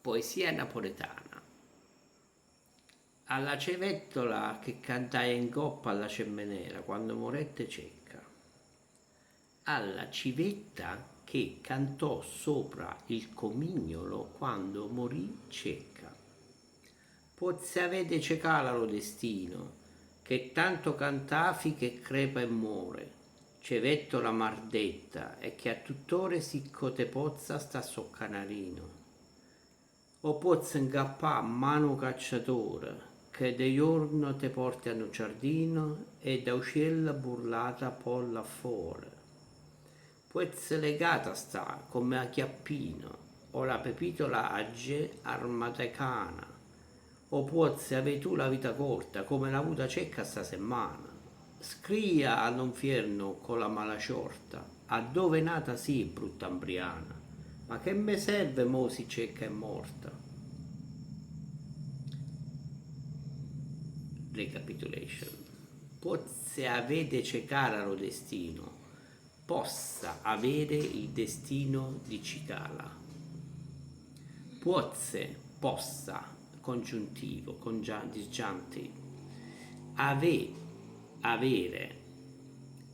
Poesia napoletana. Alla cevettola che cantaje 'ncoppa alla cemmenera quando murette Cecca. Alla civetta che cantò sopra il comignolo quando morì Cecca. Puozze avè de cecala lo destino, che tanto canta fi' che crepa e more, cevettola mardetta, e che a tutt'ore sicco te pozza sta sso canarino. O puozze 'ncappà 'mmano 'o cacciatore, che de juorno te porte a nu ciardino e d'aucielle burlata po' llà fore. Puozze legata sta comme a chiappino, o la pepitola agge arma de cana, o puozze avè tu la vita corta comme l'ha avuta Cecca sta semmana. Scria a lo 'nfierno co la mala sciorta, addove nata sì, brutta 'mbriana, ma che me serve mo si Cecca è morta? Recapitulation. Puozze avè de cecala lo destino, possa avere il destino di cicala. Puozze, possa, congiuntivo, congia, disgiuntive, avè, avere,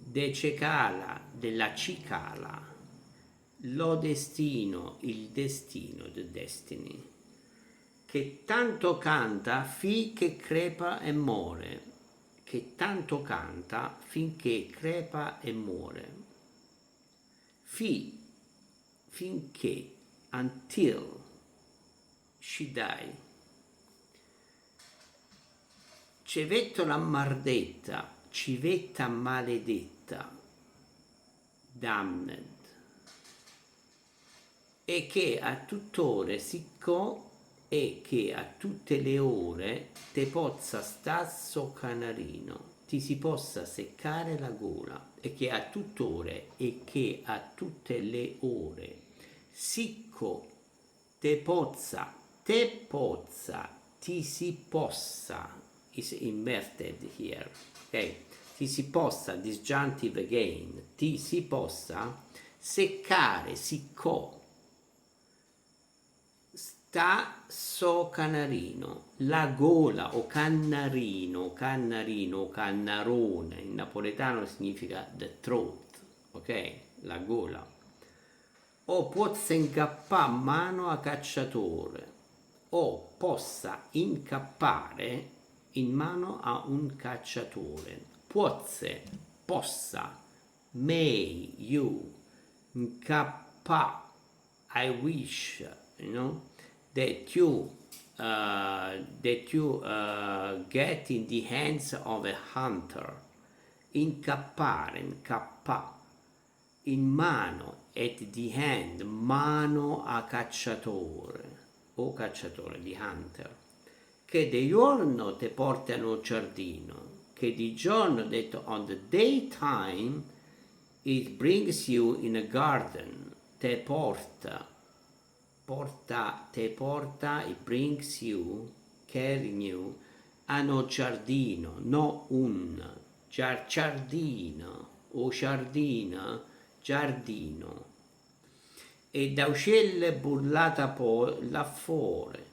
de cecala, della cicala, lo destino, il destino, the destiny, che tanto canta fi' che crepa e more, che tanto canta finché crepa e muore. Fi', finché, until she die. Cevettola mardetta, civetta maledetta, damned. E che a tutt'ore siccò e che a tutte le ore te pozza sta sso canarino, ti si possa seccare la gola, e che a tutt'ore e che a tutte le ore sicco te pozza te pozza ti si possa is inverted here, ok? Ti si possa, disjunctive again, ti si possa seccare, siccò, sta sso canarino, la gola o cannarino, cannarino o cannarone, in napoletano significa the throat, ok? La gola. O puozze 'ncappà 'mmano a cacciatore, o possa incappare in mano a un cacciatore. Puozze, possa, may you, 'ncappà, I wish, you know, that you that you get in the hands of a hunter, incappare, 'ncappà, in mano, at the hand, mano a cacciatore, o cacciatore, the hunter, che de juorno te porte a nu ciardino, che di giorno, that on the daytime it brings you in a garden, te porta, porta, te porta, it brings you, carrying you, a no ciardino, no un, ciardino, o ciardina, giardino. E da aucielle burlata poi là fuori,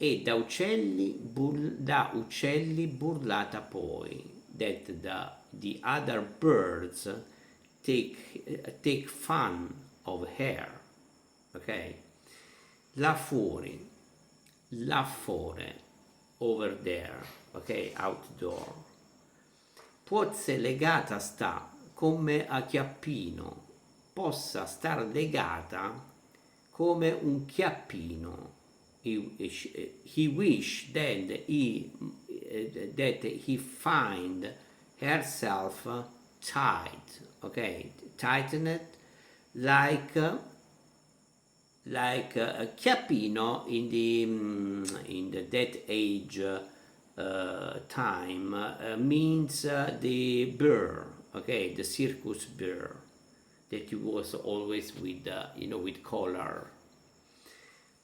e da uccelli, bur, da uccelli burlata poi, that the other birds take fun of her, ok? Là fuori, là fuori, over there, ok? Outdoor. Puozze legata sta come a chiappino, possa star legata come un chiappino. He wish that he find herself tied, ok? Tightened like a chiappino in the that age time means the bear, okay, the circus bear that was always with collar.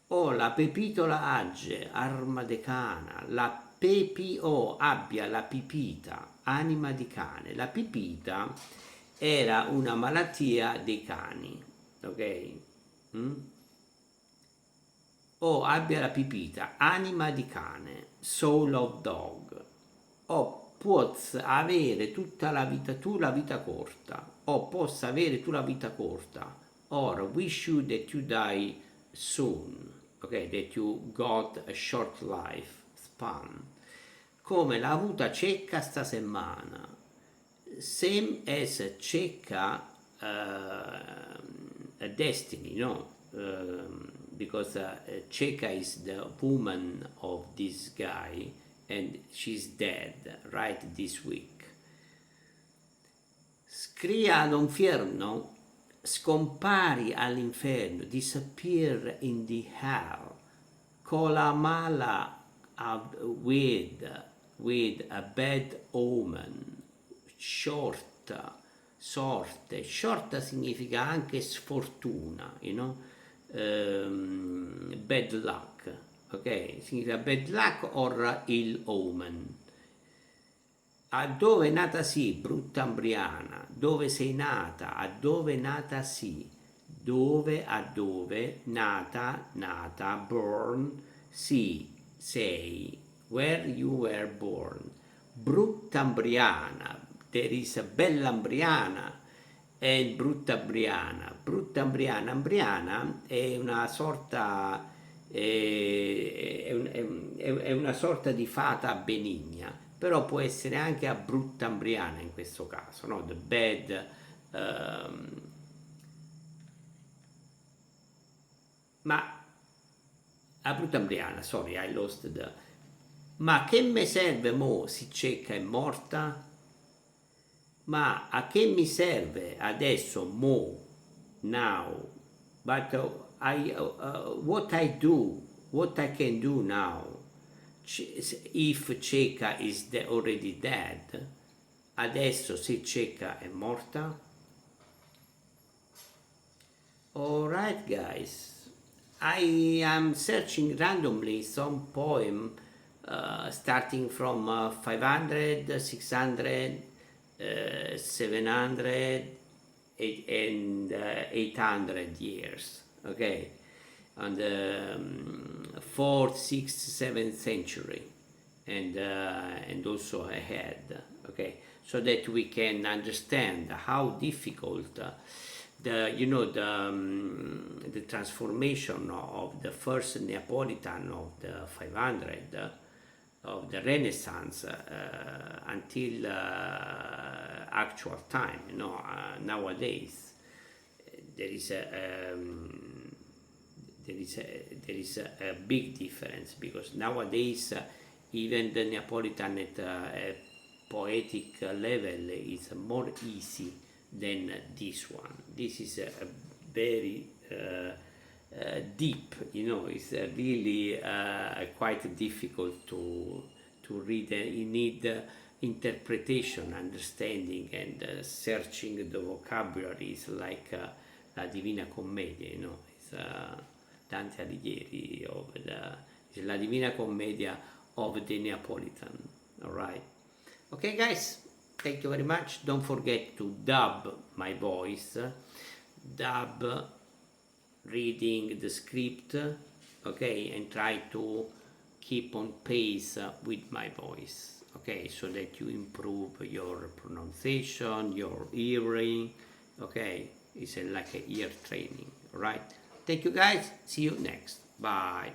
O la pepitola agge, arma de cana, la pepi o abbia la pipita, anima di cane. La pipita era una malattia dei cani, ok? Mm? O abbia la pipita, anima di cane, soul of dog. O puozz avere tutta la vita tu la vita corta. O possa avere tu la vita corta. Or wish you that you die soon. Ok, that you got a short life span. Come l'ha avuta Cecca sta semmana. Same as Cecca destiny, no? Because Cecca is the woman of this guy and she's dead right this week. Scria all'inferno, scompari all'inferno, disappear in the hell. Co la mala with a bad omen, sciorta, sorte. Sciorta significa anche sfortuna? Bad luck, ok? Significa bad luck or ill omen. A dove è nata sì, brutta 'Mbriana? Dove sei nata? A dove è nata sì? Dove, a dove, nata, nata, born, sì, sei, where you were born. Brutta 'Mbriana, there is a bella 'Mbriana e brutta 'Mbriana. Brutta 'Mbriana, 'Mbriana è una sorta di fata benigna, però può essere anche a brutta 'Mbriana in questo caso, no? The bad. Ma a brutta 'Mbriana, sorry, I lost the. Ma che me serve mo si Cecca è morta? Ma a che mi serve adesso mo, now? But what I do, what I can do now, if Cecca is already dead, adesso se Cecca è morta? Alright guys, I am searching randomly some poem starting from 500, 600, 700 and 800 years, okay, on the 4th, 6th, 7th century and also ahead, okay, so that we can understand how difficult the you know the transformation of the first Neapolitan of the 500 of the Renaissance until actual time. Nowadays there is a big difference because nowadays even the Neapolitan at a poetic level is more easy than this one. This is a very deep, it's really quite difficult to read. You need interpretation, understanding, and searching the vocabulary is like La Divina Commedia. It's Dante Alighieri of the it's La Divina Commedia of the Neapolitan. All right. Okay, guys, thank you very much. Don't forget to dub my voice, dub reading the script, okay, and try to keep on pace with my voice, okay, so that you improve your pronunciation, your hearing, okay. It's like a ear training, all right? Thank you, guys. See you next. Bye.